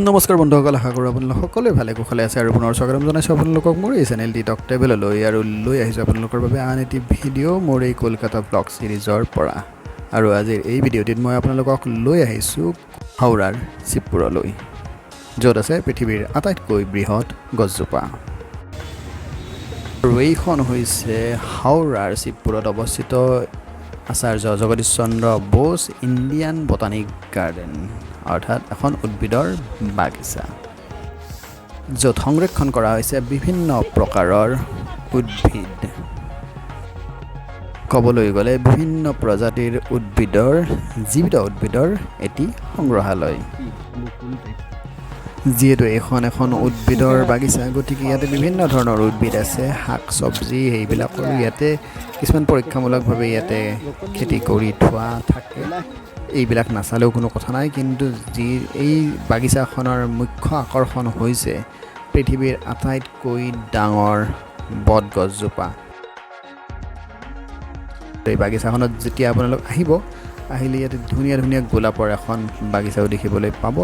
নমস্কাৰ বন্ধুসকল, আশা কৰোঁ আপোনালোক সকলোৱে ভালে কুশলে আছে আৰু পুনৰ স্বাগতম জনাইছোঁ আপোনালোকক মোৰ এই চেনেল দি টক ট্ৰেভেললৈ আৰু লৈ আহিছোঁ আপোনালোকৰ বাবে আন এটি ভিডিঅ' মোৰ এই কলকাতা ব্লগ ছিৰিজৰ পৰা। আৰু আজিৰ এই ভিডিঅ'টিত মই আপোনালোকক লৈ আহিছোঁ হাওৰাৰ শিৱপুৰলৈ, য'ত আছে পৃথিৱীৰ আটাইতকৈ বৃহৎ গছজোপা। আৰু এইখন হৈছে হাওৰাৰ শিৱপুৰত অৱস্থিত আচাৰ্য জগদীশ চন্দ্ৰ বোস ইণ্ডিয়ান বটানিক গাৰ্ডেন, অৰ্থাৎ এখন উদ্ভিদৰ বাগিচা, য'ত সংৰক্ষণ কৰা হৈছে বিভিন্ন প্ৰকাৰৰ উদ্ভিদ। ক'বলৈ গ'লে বিভিন্ন প্ৰজাতিৰ উদ্ভিদৰ, জীৱিত উদ্ভিদৰ এটি সংগ্ৰহালয়। যিহেতু এইখন এখন উদ্ভিদৰ বাগিচা, গতিকে ইয়াতে বিভিন্ন ধৰণৰ উদ্ভিদ আছে, শাক চব্জি সেইবিলাকৰো ইয়াতে কিছুমান পৰীক্ষামূলকভাৱে ইয়াতে খেতি কৰি থোৱা থাকে। এইবিলাক নাচালেও কোনো কথা নাই, কিন্তু যি এই বাগিচাখনৰ মুখ্য আকৰ্ষণ হৈছে পৃথিৱীৰ আটাইতকৈ ডাঙৰ বটগছজোপা। এই বাগিচাখনত যেতিয়া আপোনালোক আহিব, আহিলে ইয়াতে ধুনীয়া ধুনীয়া গোলাপৰ এখন বাগিচাও দেখিবলৈ পাব।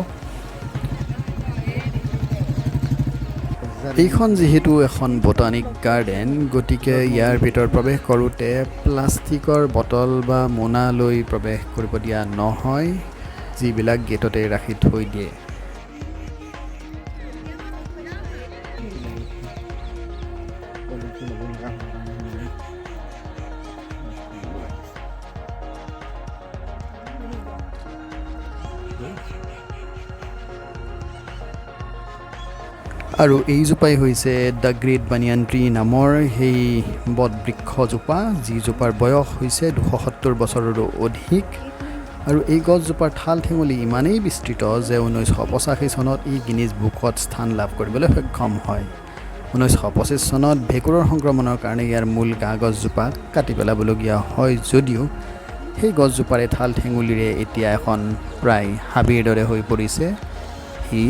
এইখন যিহেতু এখন বটানিক গাৰ্ডেন, গতিকে ইয়াৰ ভিতৰত প্ৰৱেশ কৰোঁতে প্লাষ্টিকৰ বটল বা মোনা লৈ প্ৰৱেশ কৰিব দিয়া নহয়, যিবিলাক গেটতে ৰাখি থৈ দিয়ে। আৰু এইজোপাই হৈছে the great banyan tree নামৰ সেই বটবৃক্ষজোপা, যিজোপাৰ বয়স হৈছে 270 বছৰৰো অধিক। আৰু এই গছজোপাৰ ঠাল ঠেঙুলি ইমানেই বিস্তৃত যে 1985 চনত ই গিনিজ বুকত স্থান লাভ কৰিবলৈ সক্ষম হয়। 1925 চনত ভেঁকুৰৰ সংক্ৰমণৰ কাৰণে ইয়াৰ মূল গা গছজোপা কাটি পেলাবলগীয়া হয় যদিও সেই গছজোপাৰে ঠাল ঠেঙুলিৰে এতিয়া এখন প্ৰায় হাবিৰ দৰে হৈ পৰিছে সি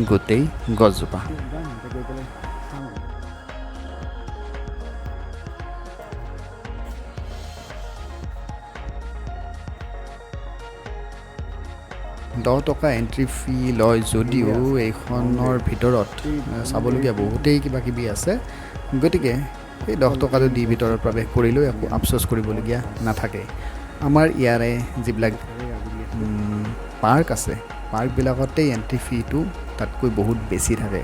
গোটেই গছজোপা। 10 টকা এণ্ট্ৰি ফি লয় যদিও এইখনৰ ভিতৰত চাবলগীয়া বহুতেই কিবা কিবি আছে, গতিকে এই 10 টকাটো দি ভিতৰত প্ৰৱেশ কৰিলেও একো আফচোচ কৰিবলগীয়া নাথাকে। আমাৰ ইয়াৰে যিবিলাক পাৰ্ক আছে, পাৰ্কবিলাকতেই এণ্ট্ৰি ফিটো তাতকৈ বহুত বেছি থাকে।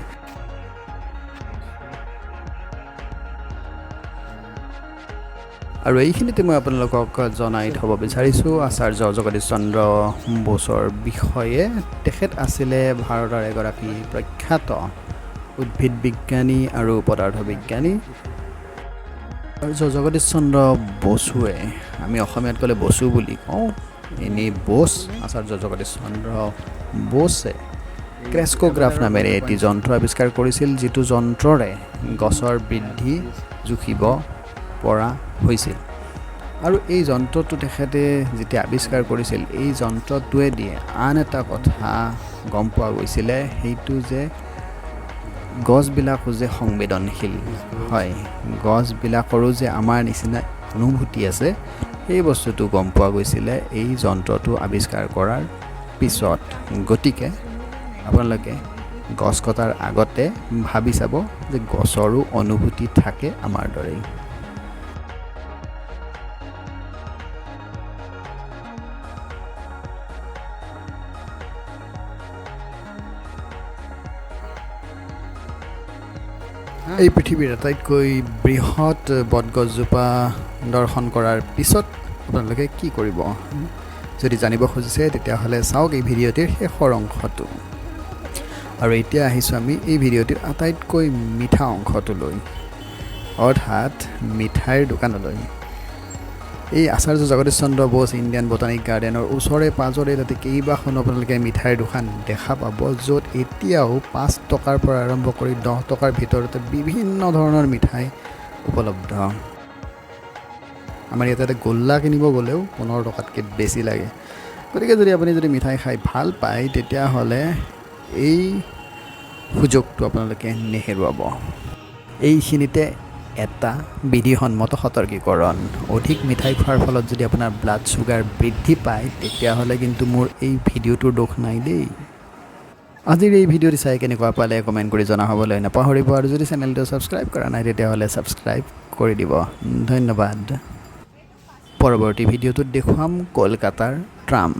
আৰু এইখিনিতে মই আপোনালোকক জনাই থ'ব বিচাৰিছোঁ আচাৰ্য জগদীশ চন্দ্ৰ বোসৰ বিষয়ে। তেখেত আছিলে ভাৰতৰ এগৰাকী প্ৰখ্যাত উদ্ভিদ বিজ্ঞানী আৰু পদাৰ্থ বিজ্ঞানী। আচাৰ্য জগদীশ চন্দ্ৰ বসুৱে, আমি অসমীয়াত ক'লে বসু বুলি কওঁ, এনেই বোস, আচাৰ্য জগদীশ চন্দ্ৰ বোসে ক্ৰেস্কোগ্ৰাফ নামেৰে এটি যন্ত্ৰ আৱিষ্কাৰ কৰিছিল, যিটো যন্ত্ৰৰে গছৰ বৃদ্ধি জুখিব পৰা হৈছিল। আৰু এই যন্ত্ৰটো তেখেতে যেতিয়া আৱিষ্কাৰ কৰিছিল, এই যন্ত্ৰটোৱে দিয়ে আন এটা কথা গম পোৱা গৈছিলে, সেইটো যে গছবিলাকো যে সংবেদনশীল হয়, গছবিলাকৰো যে আমাৰ নিচিনা অনুভূতি আছে, সেই বস্তুটো গম পোৱা গৈছিলে এই যন্ত্ৰটো আৱিষ্কাৰ কৰাৰ পিছত। গতিকে আপোনালোকে গছ কটাৰ আগতে ভাবি চাব যে গছৰো অনুভূতি থাকে আমাৰ দৰেই। এই পৃথিৱীৰ আটাইতকৈ বৃহৎ বটগছজোপা দৰ্শন কৰাৰ পিছত আপোনালোকে কি কৰিব যদি জানিব খুজিছে, তেতিয়াহ'লে চাওক এই ভিডিঅ'টিৰ শেষৰ অংশটো। আৰু এতিয়া আহিছোঁ আমি এই ভিডিঅ'টিৰ আটাইতকৈ মিঠা অংশটোলৈ, অৰ্থাৎ মিঠাইৰ দোকানলৈ। এই আচাৰ্য জগদীশ চন্দ্ৰ বোস ইণ্ডিয়ান বটানিক গাৰ্ডেনৰ ওচৰে পাঁজৰে তাতে কেইবাখনো আপোনালোকে মিঠাইৰ দোকান দেখা পাব, য'ত এতিয়াও 5 টকাৰ পৰা আৰম্ভ কৰি 10 টকাৰ ভিতৰতে বিভিন্ন ধৰণৰ মিঠাই উপলব্ধ। আমাৰ ইয়াতে এটা গোল্লা কিনিব গ'লেও 15 টকাতকৈ বেছি লাগে। গতিকে যদি আপুনি যদি মিঠাই খাই ভাল পায়, তেতিয়াহ'লে এই সুযোগটো আপোনালোকে নেহেৰুৱাব। এইখিনিতে এটা বিধিসন্মত সতৰ্কীকৰণ: অধিক মিঠাই খোৱাৰ ফলত যদি আপোনাৰ ব্লাড চুগাৰ বৃদ্ধি পায়, তেতিয়াহ'লে কিন্তু মোৰ এই ভিডিঅ'টোৰ দোষ নাই দেই। আজিৰ এই ভিডিঅ'টি চাই কেনেকুৱা পালে কমেণ্ট কৰি জনাবলৈ নাপাহৰিব আৰু যদি চেনেলটো ছাবস্ক্ৰাইব কৰা নাই, তেতিয়াহ'লে ছাবস্ক্ৰাইব কৰি দিব। ধন্যবাদ। পৰৱৰ্তী ভিডিঅ'টোত দেখুৱাম কলকাতাৰ ট্ৰাম।